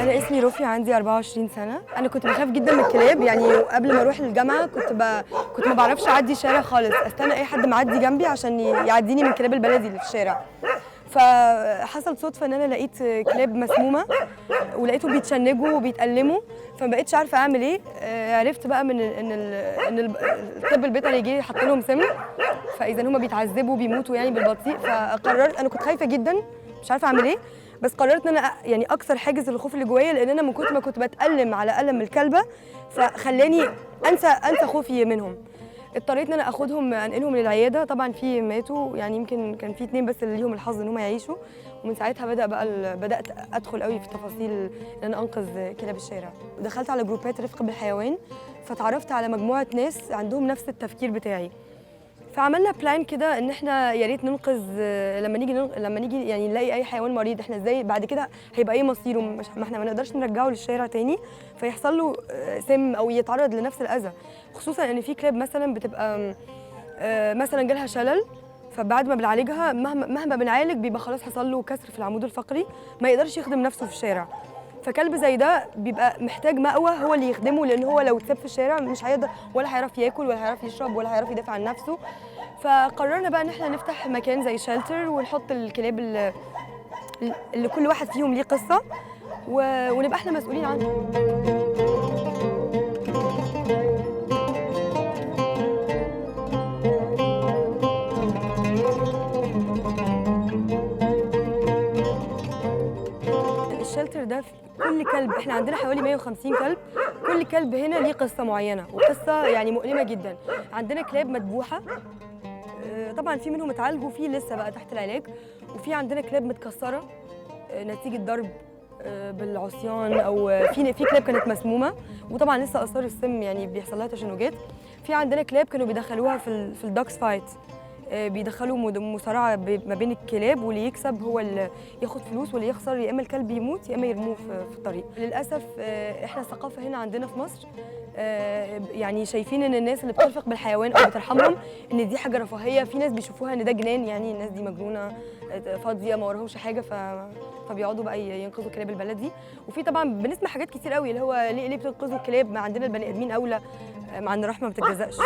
أنا اسمي روفي، عندي 24 سنة. أنا كنت بخاف جدا من الكلاب، يعني قبل ما أروح الجامعة كنت ما بعرفش أعدي الشارع خالص، أستنى أي حد معدي جنبي عشان يعديني من كلاب البلدي اللي في الشارع. فحصل صدفة إن أنا لقيت كلاب مسمومة ولقيتهم بيتشنجوا وبيتألموا، فما بقتش عارفة أعمل إيه. عرفت بقى من إن الطب البيطري جه حط لهم سم، فإذا هما بيتعذبوا وبيموتوا يعني بالبطيء. فقررت، أنا كنت خايفة جدا مش عارفة أعمل إيه، بس قررت ان انا يعني اكسر حاجز الخوف اللي جوايا، لان انا من كتر ما كنت بتألم على ألم الكلبة فخلاني انسى خوفي منهم. اضطريت ان انا اخدهم انقلهم للعياده، طبعا في ماتوا، يعني يمكن كان في 2 بس اللي ليهم الحظ ان هم يعيشوا. ومن ساعتها بدات ادخل قوي في تفاصيل ان انا انقذ كلاب الشارع. دخلت على جروبات رفق بالحيوان، فتعرفت على مجموعة ناس عندهم نفس التفكير بتاعي، فعملنا plan كده ان احنا يا ريت ننقذ لما نيجي يعني نلاقي اي حيوان مريض، احنا ازاي بعد كده هيبقى ايه مصيره؟ مش ما احنا ما نقدرش نرجعه للشارع تاني فيحصل له سم او يتعرض لنفس الاذى، خصوصا ان في كلاب مثلا بتبقى مثلا جالها شلل، فبعد ما بنعالجها مهما بنعالج بيبقى خلاص حصل له كسر في العمود الفقري، ما يقدرش يخدم نفسه في الشارع. فكلب زي ده بيبقى محتاج مأوى هو اللي يخدمه، لان هو لو اتساب في الشارع مش هيقدر، ولا هيعرف ياكل ولا هيعرف يشرب ولا هيعرف يدافع عن نفسه. فقررنا بقى ان احنا نفتح مكان زي شelter ونحط الكلاب اللي كل واحد فيهم ليه قصة، ونبقى احنا مسؤولين عنها. الشلتر ده كل كلب، احنا عندنا حوالي 150 كلب، كل كلب هنا ليه قصة معينة، وقصة يعني مؤلمة جدا. عندنا كلاب مذبوحة، طبعا في منهم اتعالجوا وفي لسه بقى تحت العلاج، وفي عندنا كلاب متكسرة نتيجة ضرب بالعصيان، او في كلاب كانت مسمومة وطبعا لسه آثار السم يعني بيحصل لها تشنجات. في عندنا كلاب كانوا بيدخلوها في ال dogs fight، بيدخلوا مصارعه ما بين الكلاب، واللي يكسب هو اللي ياخد فلوس، واللي يخسر يا اما الكلب يموت يا اما يرموه في الطريق. للاسف احنا الثقافة هنا عندنا في مصر يعني شايفين ان الناس اللي بترفق بالحيوان او بترحمهم ان دي حاجة رفاهية، في ناس بيشوفوها ان ده جنان، يعني الناس دي مجنونة فاضية ما وراهمش حاجة، فبيقعدوا بقى ينقذوا كلاب البلدي. وفي طبعا بنسمع حاجات كتير قوي اللي هو ليه بتنقذوا الكلاب، ما عندنا البني ادمين اولى، مع ان الرحمة ما بتتجزأش.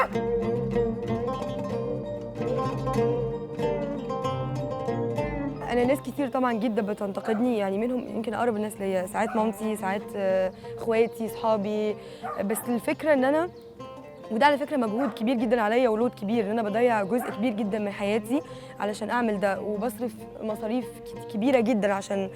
أنا ناس كتير طبعا جدا بتنتقدني، يعني منهم يمكن أقرب الناس ليا، ساعات مامتي، ساعات اخواتي، صحابي. بس الفكرة إن أنا، وده على فكرة مجهود كبير جدا عليا ولود كبير، إن أنا بضيع جزء كبير جدا من حياتي علشان أعمل ده، وبصرف مصاريف كبيرة جدا عشان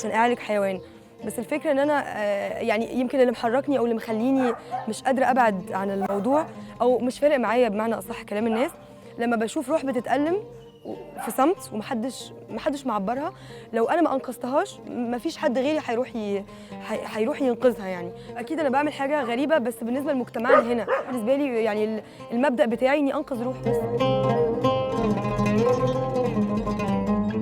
أعالج حيوان. بس الفكرة إن أنا يعني يمكن اللي محركني أو اللي مخليني مش قادرة أبعد عن الموضوع، أو مش فارق معايا بمعنى أصح كلام الناس، لما بشوف روح بتتألم في صمت ومحدش معبرها، لو انا ما انقذتهاش مفيش حد غيري هيروح ينقذها. يعني اكيد انا بعمل حاجة غريبة، بس بالنسبة لمجتمعنا هنا، بالنسبة لي يعني المبدأ بتاعي اني انقذ روح بس.